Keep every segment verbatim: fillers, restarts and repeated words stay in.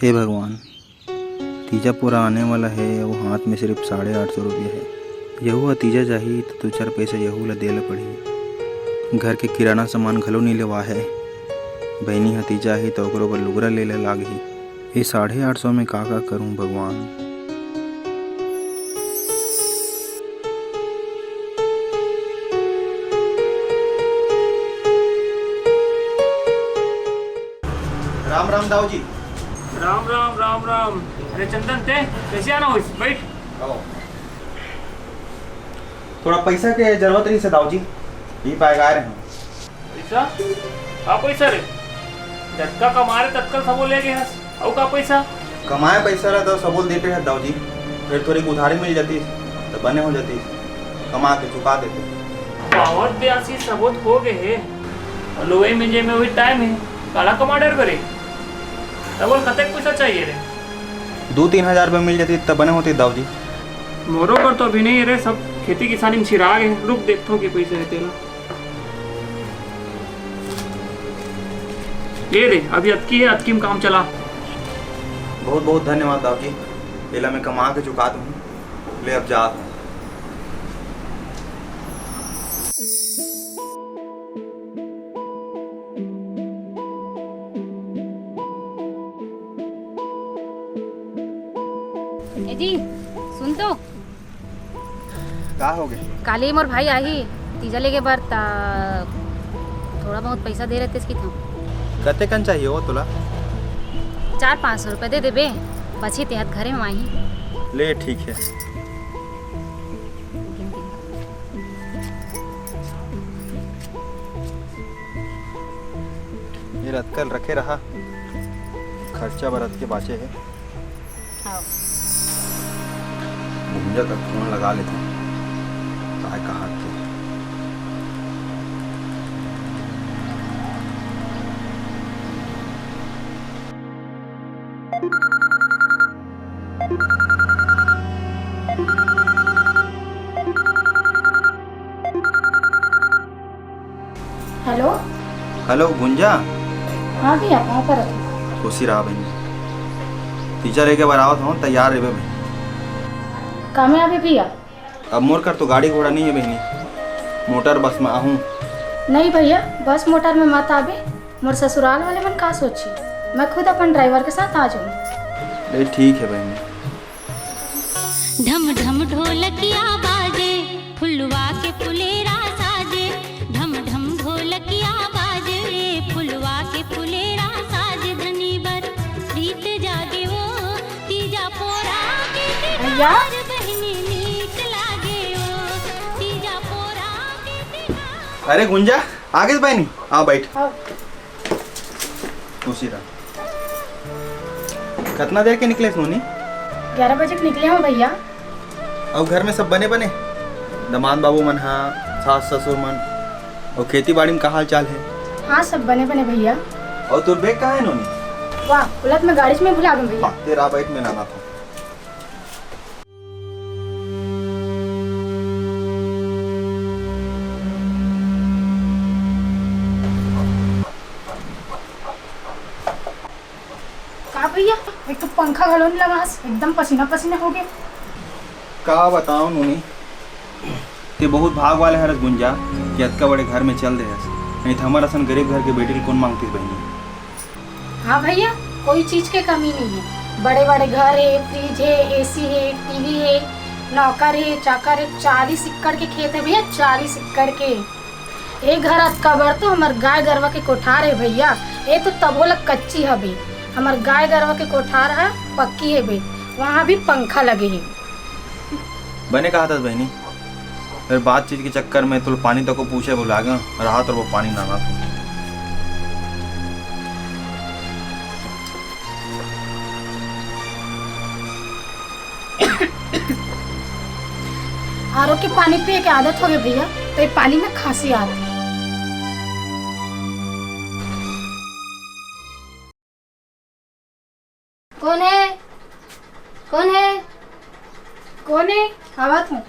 हे भगवान, तीजा पोरा आने वाला हे अउ हाथ में सिर्फ साढ़े आठ सौ रुपया हे। यहू ह तीजा जाही त दू चार पैसा यहू ला दे ला पड़ही। घर के किराना सामान घलो नी लेवा हे। बहिनी ह तीजा आही त ओकरो बर लुगरा ले ला लागही। ए साढ़े आठ सौ में का का करूं भगवान? राम राम दाऊ जी। राम राम, राम राम। अरे चंदन, ते कैसे आना होइस? बैठ। आओ। थोड़ा पैसा के जरूरत रहिस हे दाऊ जी, यही पाए गा रहे हैं। पैसा? का पैसा रे? जतका कमा रहे ततका सबो ले गे हस। अउ का पैसा? कमाए पैसा ला तो सबो ल देते हैं दाऊ जी, फिर थोड़ी उधारी मिल जाती तो बने हो जाती, कमा के चुका देते। पावत ब्यासी सबो तो हो गए हे, अउ लुवई में जे में वही टाइम हे, काला कमा डर करे। तब बोल कतेक पैसा चाहिए रे? दो तीन हजार रुपये मिल जाती तब बने होती दाऊ जी। मोरो कर तो अभी नहीं हे रे, सब खेती किसानी में छिरा गए। रुक देखता हूँ कि पैसा है तेला। ये रे, अभी अतकी है, अतकी में काम चला। बहुत बहुत धन्यवाद दाऊ जी, एला मैं कमा के चुका दूँ। ले अब जा। ए जी, सुन तो। का हो गए? काली मोर भाई आही तीजा लेगे बर, ता थोड़ा बहुत पैसा दे रहते कि था। कते कन चाहिए हो तोला? चार पाँच सौ रुपया दे देबे, बची ते हाथ घरे में आही। ले ठीक है। ये रतकल रखे रहा, खर्चा बरत के बाचे है। हाँ। गुंजा का फोन लगा लेते हैं, काय कहा के। हेलो। हेलो गुंजा। हाँ भैया, कहाँ पर हो? खुशी रहा बहनी। तीजा लेगे बर आवत हूँ, तैयार रहिबे बहनी। का में आबे भैया? अब मोर कर तो गाड़ी घोड़ा नहीं है बहनी, मोटर बस में आहूँ। नहीं भैया, बस मोटर में मत आबे, मोर ससुराल वाले मन का सोची, मैं खुद अपन ड्राइवर के साथ आ जाऊँ। अरे ठीक है बहनी। ढम ढम ढोलकिया बाजे, फुलवा के फुलेरा साजे। ढम ढम ढोलकिया बाजे, फुलवा के फुलेरा साजे। धनी बर प्रीत जागे ओ, तीजा पोरा के भैया। तिहार बहिनी नीक लागे ओ, तीजा पोरा के तिहार। अरे गुंजा, आ गइस बहिनी, आ बैठ। हाँ। खुशी रहा। कतना देर के निकले नोनी? ग्यारह बजे के निकले हूँ भैया। अउ घर में सब बने बने? दमांद बाबू मन हा, सास ससुर मन, अउ खेती बाड़ी में का हाल चाल है? हाँ, सब बने बने भैया। अउ तोर बैग कहाँ है नोनी? वाह, उलत मैं गाड़ी में भुला गए भैया। हाँ, तेरा बैग में लाना था। का भैया, एक तो पंखा घलो नहीं लगा हस, एकदम पसीना पसीना हो गया। का बताओ नोनी, ते बहुत भाग वाले हरस गुंजा कि अतका बड़े घर में चल दे हस, नहीं तो हमार असन गरीब घर के बेटी ल कौन मांगतीस बहनी। हाँ भैया, कोई चीज के कमी नहीं है। बड़े बड़े घर है, फ्रिज है, एसी है, टीवी है, नौकर है, चाकर है, चालीस एकड़ के खेत है भैया, चालीस एकड़ के। ए घर अतका बड़ तो हमर गाय गरवा के कोठार है भैया, ए तो तभो लग कच्ची हबे। हमर गाय गरवा के कोठार ह पक्की हेबे, वहाँ भी पंखा लगे हे। बने कहा था बहनी, फिर बातचीत के चक्कर में तुल पानी तक को पूछे भुला गया, रहा तो वो पानी ना ना। आर ओ के पानी पिए के आदत हो गई भैया, तो ये पानी में खांसी आती। कौन है? कौन है? कौन है? आवत हूँ।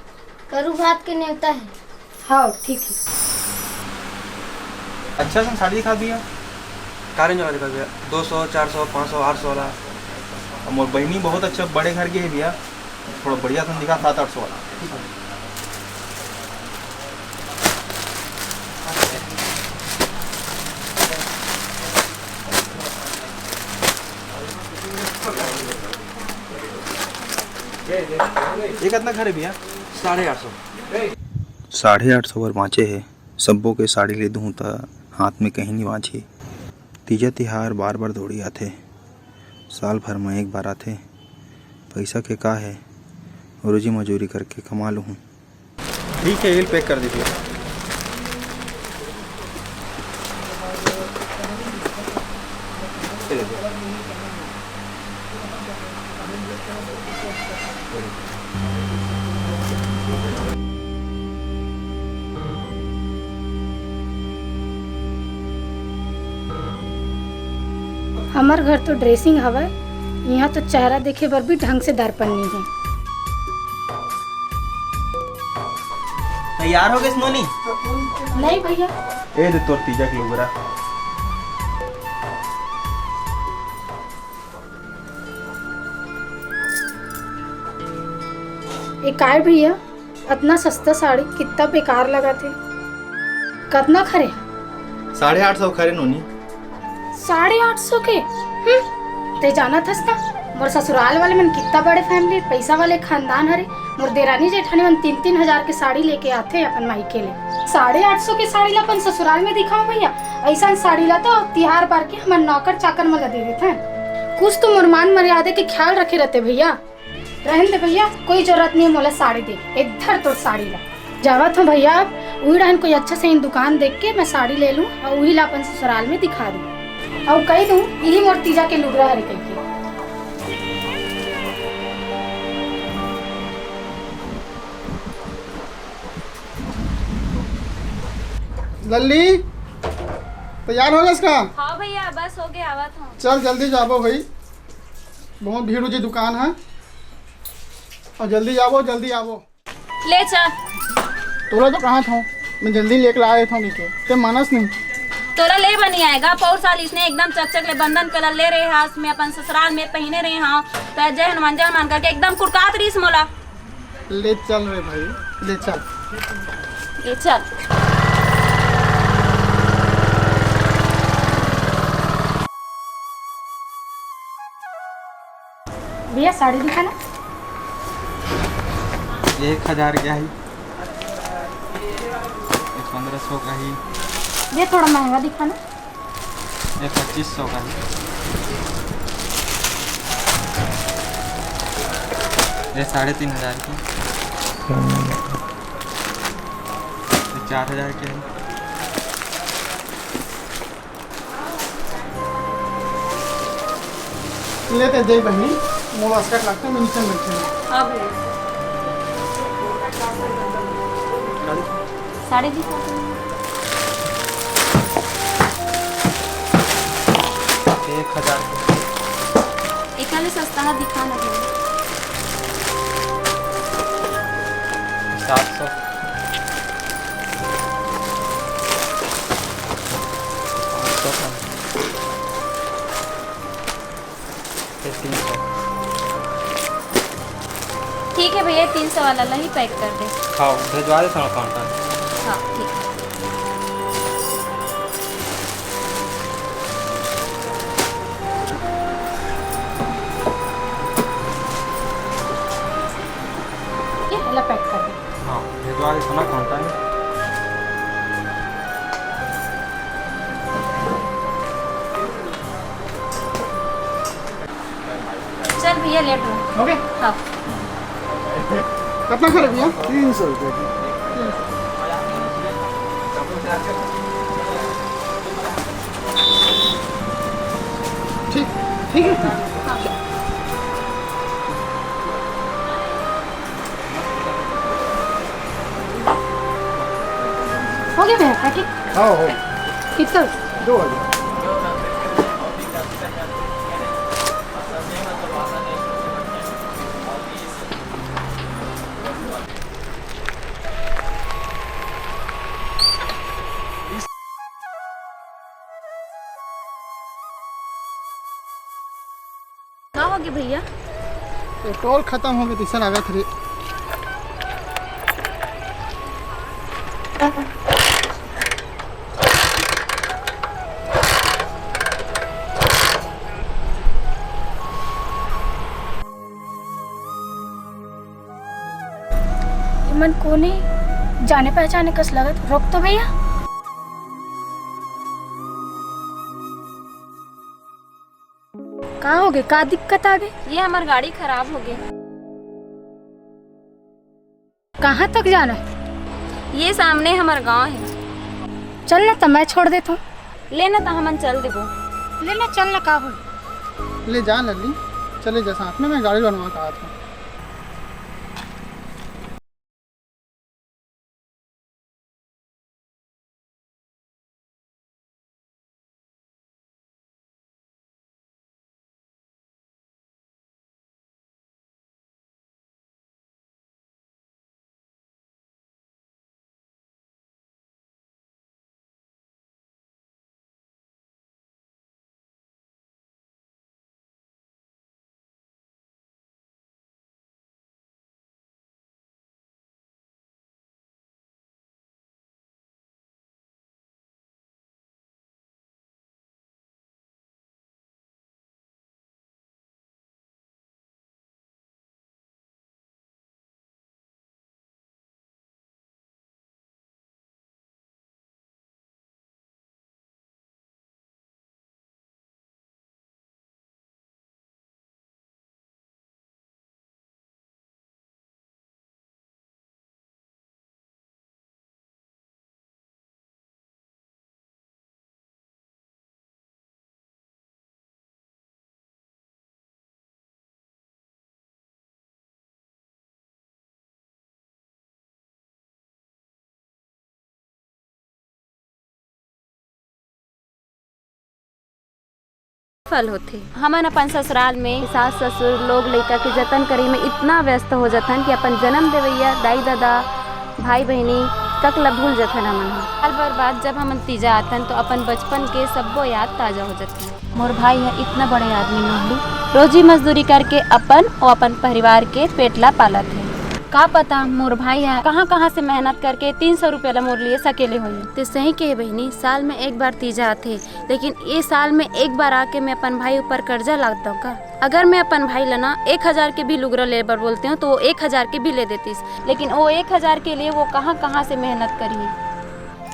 करू भात के नेवता है। हाँ, ठीक है। अच्छा सन साड़ी दिखा भैया। का रेंज वाला दिखा भैया? दो सौ, चार सौ, पाँच सौ, आठ सौ वाला। मोर बहिनी बहुत अच्छा बड़े घर के हे भैया, थोड़ा बढ़िया सन दिखा, सात आठ सौ वाला। ये कितना घर है भैया? साढ़े आठ सौ। साढ़े आठ सौ बर बाँचे हे। सब्बो के साड़ी ले दूहूँ त हाथ में कहीं नहीं बाँचही। तीजा तिहार बार बार थोड़ी आथे, साल भर में एक बार आथे। पैसा के का है, रोजी मजूरी करके कमा लूहूँ। ठीक है, ये पैक कर दीजिए। हमर घर तो ड्रेसिंग हवय, इहाँ तो चेहरा देखे बर भी ढंग से दर्पण नहीं है। तैयार हो गए नोनी? नहीं भैया। ए दे तोर तीजा के लुगरा। ए काय भैया, अतना सस्ता साड़ी कितना बेकार लगाथे। कतना खरे? साढ़े आठ सौ खरे नोनी। साढ़े आठ सौ के? हम्म, ते जानत हस ना, मोर ससुराल वाले मन कितना बड़े फैमिली, पैसा वाले खानदान हरे। मोर देरानी जेठानी मन तीन तीन हजार के साड़ी लेके आथे अपन मायके ले। साढ़े आठ सौ के साड़ी ला अपन ससुराल में दिखाओ भैया, ऐसा साड़ी ला तो तिहार बार के हमर नौकर चाकर मन ला दे देथन। कुछ तो मोर मान मर्यादा के ख्याल रखे रहते भैया। रहन दे भैया, कोई जरूरत नहीं है मोला साड़ी दे। ए धर तोर साड़ी ला। जावत हूँ भैया, अब उही रहन कोई अच्छा सही दुकान देख के मैं साड़ी ले लूँ और उही ला अपन ससुराल में दिखा दूँ। और कही दूँ, यही मोर तीजा के लुगरा हरे कह के। लल्ली, तैयार हो गए इसका? हाँ भैया, बस हो गया, आवत हूँ। चल जल्दी जाबो भाई, बहुत भीड़ उजी दुकान है, और जल्दी जाबो, जल्दी आबो। ले चल। तोला तो कहा था, मैं जल्दी लेके ला देता हूँ, ठीक है, ते मानस नहीं। तोला ले बनी आएगा, पौर साल इसने एकदम चकचक ले बंधन कलर ले रहे हाथ में, अपन ससुराल में पहने रहे हाँ, तो जय हनुमान जय हनुमान करके एकदम कुड़कात रहीस मोला। ले चल रे भाई, ले चल। ले चल। भैया साड़ी दिखाना। एक हजार के आई, ये पन्द्रह सौ का ही। ये थोड़ा महंगा दिखाना। ये पच्चीस सौ का है। ये साढ़े तीन हजार की। ये चार हजार की है। लेते जय बहनी, मोला स्कर्ट लगता है, मैं नीचे में बैठे हूँ। हाँ भैया। साड़ी दिखा दो। एक हजार। एकाले सस्ता है, दिखा ना दे। सात सौ। पाँच सौ का। ये तीन सौ। ठीक है भैया, तीन सौ वाला ला ही पैक कर दे। हाँ, भिजवा दे थोड़ा काउंटर। हाँ, ठीक है। ये वाला पैक कर दे। हाँ, भिजवा दे थोड़ा काउंटर। चल भैया, लेट हो। ओके। हाँ। कितना खरे भैया? तीन सौ रुपये की। ठीक, ठीक है। हाँ। हो गया भैया, पैकेट? हाँ, हो। कितना? दो हजार। का हो भैया, पेट्रोल खत्म हो गए, तैसे लागत रे। ये मन कोने, जाने पहचाने कस लगत। रोक तो भैया। का हो गए? का दिक्कत आ गई? ये हमार गाड़ी खराब हो गई। कहाँ तक जाना है? ये सामने हमार गांव है। चल ना, तो मैं छोड़ देता हूँ। ले ना, तो हमन चल देबो। ले ना, चल ना, का हो? ले जा लल्ली, चले जा साथ में, मैं गाड़ी बनवा के आत हूँ। फल होथे। हमन अपन ससुराल में सास ससुर, लोग लइका के जतन करे में इतना व्यस्त हो जथन कि अपन जन्म देवइया दाई ददा, भाई बहिनी तक ल भूल जथन हमन ह। साल भर बाद जब हमन तीजा आथन तो अपन बचपन के सब्बो याद ताजा हो जथे। मोर भाई ह इतना बड़े आदमी नोहली, रोजी मजदूरी करके अपन अउ अपन परिवार के पेट ला पालत हे। का पता मोर भाई ह कहाँ कहाँ से मेहनत करके तीन सौ रुपया ला मोर लिए सकेले होही। ते सही कहे बहिनी, साल में एक बार तीजा आथे, लेकिन ए साल में एक बार आके मैं अपन भाई ऊपर कर्जा लाद दंव का? अगर मैं अपन भाई ला ना एक हजार के भी लुगरा ले बर बोलते हूँ तो वो एक हजार के भी ले देतिस, लेकिन वो एक हजार के लिए वो कहाँ कहाँ से मेहनत करही?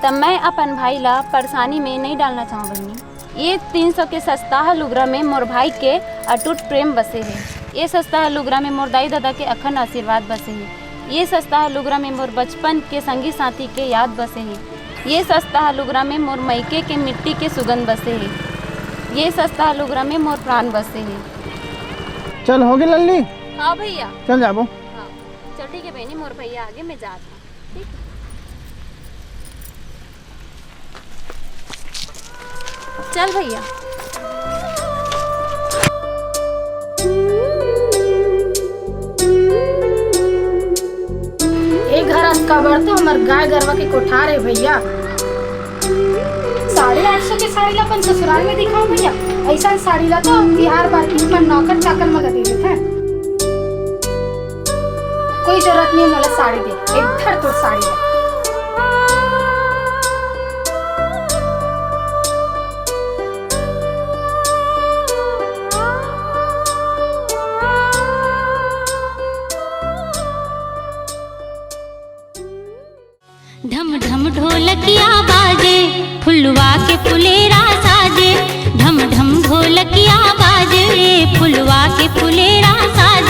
तब मैं अपन भाई ला परेशानी में नहीं डालना चाहूँ बहिनी। ये तीन सौ के सस्ता ह लुगरा में मोर भाई के अटूट प्रेम बसे हे। ये सस्ता ह लुगरा में मोर दाई ददा के अखंड आशीर्वाद बसे हे। ये सस्ता ह लुगरा में मोर बचपन के संगी साथी के याद बसे हे। ये सस्ता ह लुगरा में मोर मइके के मिट्टी के सुगंध बसे हे। ये सस्ता ह लुगरा में मोर प्राण बसे हे। चल, होगे लल्ली? हाँ भैया। चल जाबो। हाँ, चल ठीक है बहिनी, मोर भैया आगे, मैं जात हूँ। ठीक है। चल भैया। ए घर अस काबर तो हमर गाय गरवा के कोठार हे भैया। साढ़े आठ सौ के साड़ी ला अपन ससुराल में दिखाओ भैया। ऐसा साड़ी ला तो बिहार मार्केट में नौकर चाकर मन ला दे देथे। कोई जरूरत नहीं मोला साड़ी दे, ए धर तोर साड़ी ला। ढम ढम ढोलकिया बाजे, फुलवा के फुलेरा साजे। ढम ढम ढोलकिया बाजे, फुलवा के फुलेरा साजे।